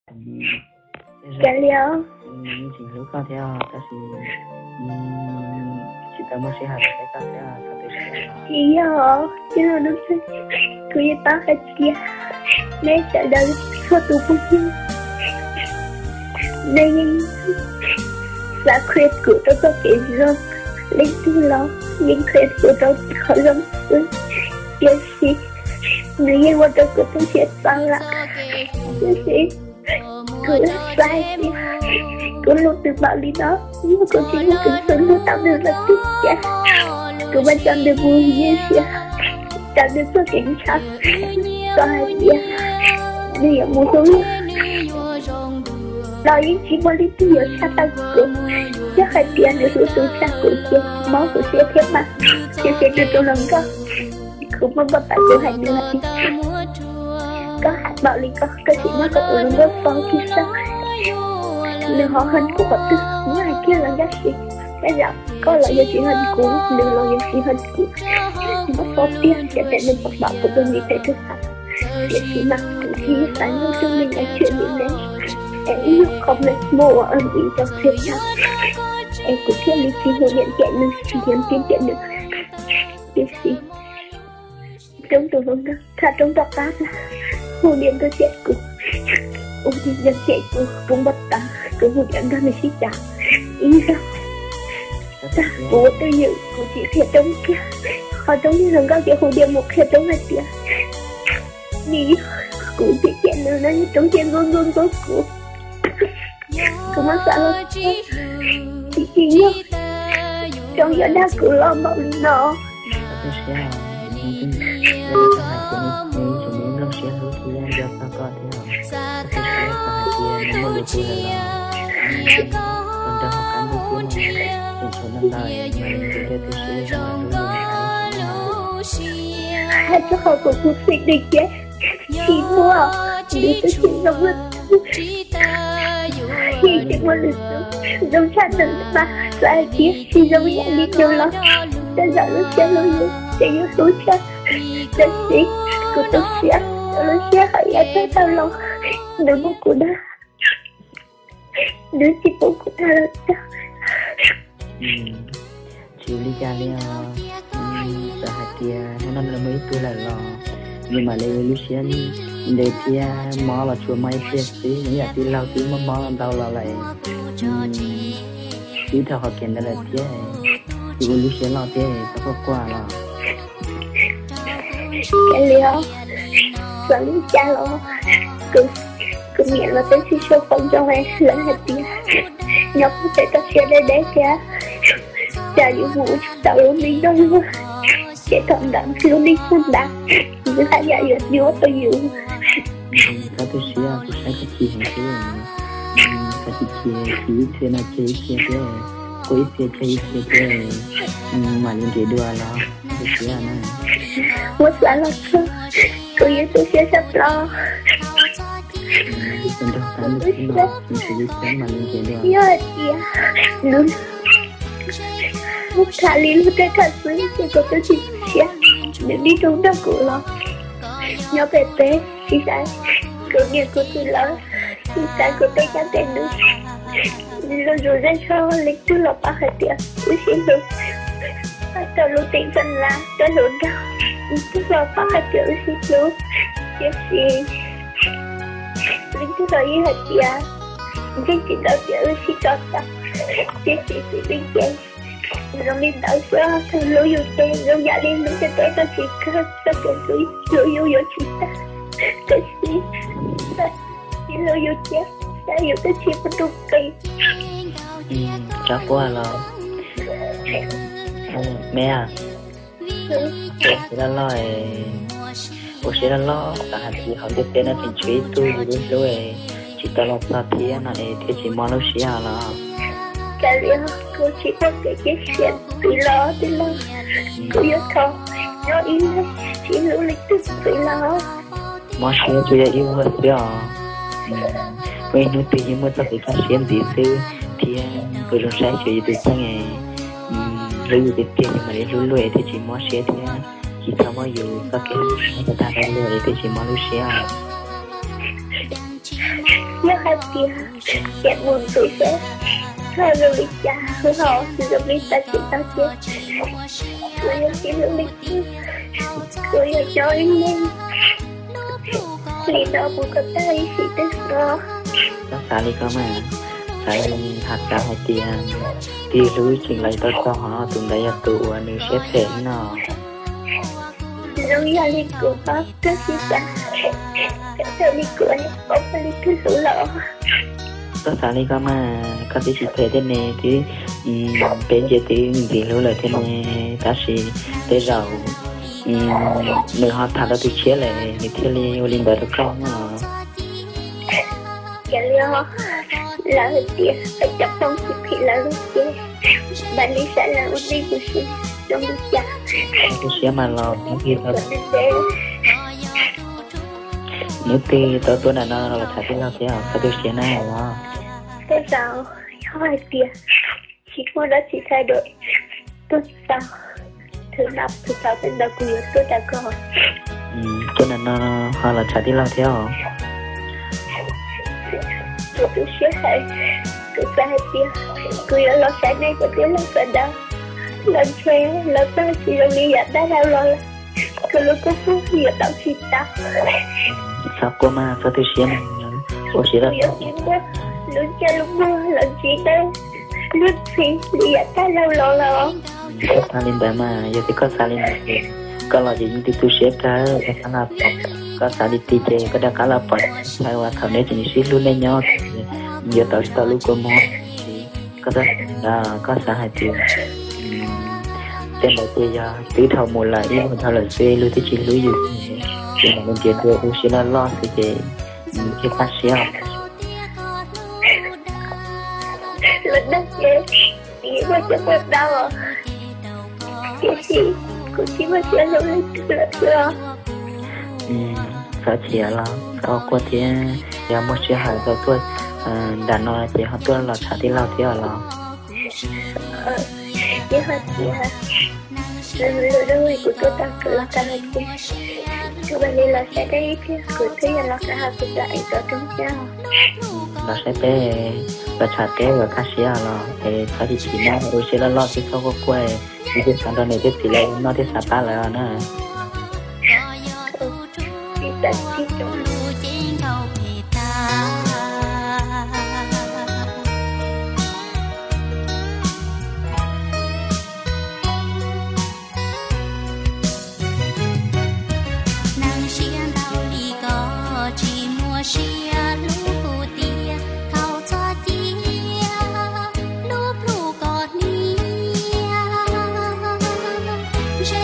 Cas li os? Yeej tseem hlub koj thiab tab sis tsis tau muaj sij hawm los saib koj thiab. Tsis yog, tij laug Nuj Txeeg, kuv yeej paub hais tias nej sawv daws txhua tus phooj ywg, nej yeej xav qhia kuv rau txoj kev zoo, leej twg los yeej qhia kuv rau qhov zoo xwb, tiam sis nws yeej ua rau kuv tu siab txaus lawm. Tiam sis kuv xav hais tias kuv hlub nws npaum li no, yog kuv tsis muaj peev xwm hlub tau nws lawm tiag tiag, kuv mam coj nws mus ywj siab, raws nws txoj kev ntshaw, txawm hais tias nws yuav mus hlub luag los yeej tsis muaj leej twg yuav tshaj tau kuv. Yog hais tias nws hlub tus tshaj kuv ces mob kuv siab thiab mas, tiam sis nws tus hluas nkauj, kuv muaj npau taws kuv hais nws hais tias koj hais npaum li ko koj tsis nyob koj tus hluas nkauj txog kiag saib nws ho hwm kuv qhov twg. Nws hais kiag los ncaj siab, tej zaum koj los yuav tsis hwm kuv, nws los yuav tsis hwm kuv. Nws muab txog tiag ces tej nws pom npaum kuv tus ntiv tes twg xav, tiam sis mas kuv thiaj xav nyob rau nws nyob tswm li ne, es ib nyuag qhov me muaj ua ib rau qhia tau, es kuv thiaj li tsis hu niam cem nws, tsis nhắn tin cem nws. Tiam sis roob tus hluas nkauj thaum roob tom qab hu niam nkawd cem kuv, hu niam nkawd cem kuv, kuv npau taws kuv hu niam nkawd nws sib cav ib zaug. Tag kuv ua twj ywm kuv tsis qhia roob kiag, ho roob niag hluas nkauj ces hu niam mus qhia roob hais tias nws yog kuv tseem cem nws no, roob thiaj ntxub ntxub ntxub kuv. Kuv muab xav los tsis tsim nyog roob yuav dag kuv los npaum li no. Koj twb siab, koj hais tias nws tseem muaj siab hlub thiab nco txog koj thiab. Koj twb siab, koj hais tias nws muaj lwm tus lawm los koj nrog hauv qab ntuj thiab no, tseem tshuav ntau ntau mas nws thiaj tu siab hlub nws. Hais rau qhov kuv kuv xeem nws ces tsis muaj, nws twb tsis zoo lwm tus, yeej tsis muaj lwm tus zoo tshaj nws mas xav hais tias tsis zoo ib yam li nws los tej zaum lub siab hlub yus ces yus hlub tshaj. Tab sis kuv tu siab, kuv lub siab hawm yam tag tau los nws muab kuv dag, nws tsis pub kuv tham lawm tag. Tsis ua li cas li os. Txawm hais tias hnub no nws muaj ib tug lawm los nws mam li ua lub siab ntev thiab, mob los tsuas mob ib pliag xwb, nws yam tij laug twb mob mob ntau los lawm, twb dhau qhov kev ntawd lawm thiab, tsis ua lub siab loj thiab, txhob quaj quaj los. Cas li os, txawm li cas los kuv niam los twb tsis tshua pom zoo lawv hais tias nyob pem toj siab deb deb thiab, cas yuav mus ua tsis tau lub neej nrog luag, ces thaum ntawd lub neej tag ntawd nws haj yam yuav nyuaj rau yus. Koj tu siab, kuv saib koj chim heev xwb. Koj chim chim, chim ib txhia no tseg ib txhia thiab, quaj ib txhia tseg ib txhia thiab, mam li nrhiav dua los tu siab na. Muab xav los txog kuv yeej tu siab tshaj plaws. Kuv nrog koj nws xwb no, nws tus li thiab mam li nrhiav dua. Yog hais tias nws muab tham li lub tej tham xwb ces kuv twb tsis tu siab. Nws nib rau nrog kuv los nyob pem peb, tsis xav kuv niam kuv txiv lawv, tsis xav kuv tej caj tej nws, nws los zus zej zog, leej twg los paub hais tias wb sib hlub. Rau lub teem xeem laj tej hluas nraug, leej twg los paub hais tias wb sib hlub, tiam sis leej twg los yeej hais tias ntseeg tsis tau tias wb sib tso tag, tiam sis xws li ces zoo li ntawd xwb, thaum hlub yus ces zoo yam li hlub tej teb tau tsis kawg, txoj kev hlub yus yuav tsis tag, tiam sis tsis hlub yus ces xav yus twb tsis muaj tus qis. Txhob quaj los me, ua siab loj loj, ua siab loj loj, xav hais tias hauv ntiaj teb no tseem tshuav ib tug yus hlub hlub, tsis tau los txog thiab no es thiaj tsis mob lub siab los. Cas li kuv tsis muaj kev cia siab ntxiv los tij laug, kuv yuav thov nyob ib leeg tsis hlub leej twg ntxiv los. Mob siab tsuas yog ib vuag xwb os. Muaj ib hnub twg yeej muaj txoj kev kaj siab ntxiv xwb thiab. Kuv zoo saib xyuas yus tus kheej, hlub yus tiag tiag ces mam li hlub luag es thiaj tsis mob siab thiab. Tsis txhob muab yus txoj kev hlub tag tag rau luag es thiaj tsis mob lub siab. Yog hais tias tiam mus ntxiv seb txog zoo li cas, ho tsis zoo li cas ces tag ces kuv yuav tsis hlub li, kuv yuav nyob ib leeg li no mus kom tag ib sim twg no. Koj xav li ko mas, xav, xav hais tias tig hlub tseem los tau txog ho tus ntawd yog tus uas nws siab phem no. Zoo yog li kuv, koj sib xav, koj li kuv, ua li twg hlub los. Koj xav li ko mas koj twb tsis phem thiab ne, twb, peb ntsia twb ntxim hlub lawm thiab ne, tab sis tej zaum nws ho tham tau tus tshiab lawm nws thiaj li ua li ntawd rau koj no. Ces li lawv hais tias cov phooj ywg phim lawv lub cev, mam li saib lawv ua neej mus sim zoo li cas. Koj tu siab mas los hnub twg tau, hnub twg tau tuaj nram no los tham tij laug thiab, koj tu siab na los. Tej zaum yog hais tias tsis muaj dab tsi thaij dua, tuaj txog thwv no thwv thaum tej ntawd kuv yuav tuaj rau koj. Tuaj nram no ho los tham tij laug thiab os. Kuv tu siab heev, kuv xav hais tias kuv yuav los saib nej cov tij laug sawv daws, los ntshe los txog tsis zoo li yav tag dhau los lawm, kuv lub kua muag yuav tau tsis tau. Txhob quaj mas, txhob tu siab mas, ua siab los. Yuav tsis muaj lub ntsej lub muag los ntsib nej luag ntxhi li yav tag dhau los lawm. Koj xav li ntawd mas, yog tias koj xav li ntawd ces koj los ces yeej tu tu siab kawg, koj xav li ti ces koj rov qab los pom ntshai uas thaum nej tseem sib hlub nej nyob, yuav tau tsis tau lub kua muag. Koj xav, koj xav hais tias tej ntawd ces yog twb dhau mus lawm ib hnub dhau lawm xwb, luag twb tsis hlub yus, ces mam li nrhiav dua ua siab loj loj xwb ces thiaj kaj siab. Lawv dag ces tsis muaj cov poj tau, tiam sis kuv tsis muaj siab hlub leej twg lawm xwb os. Txhob chim los txhob quaj thiab, yog muaj sij hawm tau tuaj nram no ces ho tuaj los tham tij laug thiab los. Yog hais tias lwm zaus kuv tuaj tau kuv los tau hais tias kuv mam li los saib dab ib pliag, kuv thiaj yuav los rau hauv kuv cov ev tau rau thiab. Los saib peb, los tham peb yuav kaj siab los es txhob chim chim na, ua siab loj loj thiab txhob quaj quaj, ib thiaj xav nrog niam thiab txiv lawv noj thiab xav pab lawv os na. Hnav siab ntau li ko, tsis muaj siab hlub kuv tiag, thaum txog cia lub plhu koj hnia, ntshe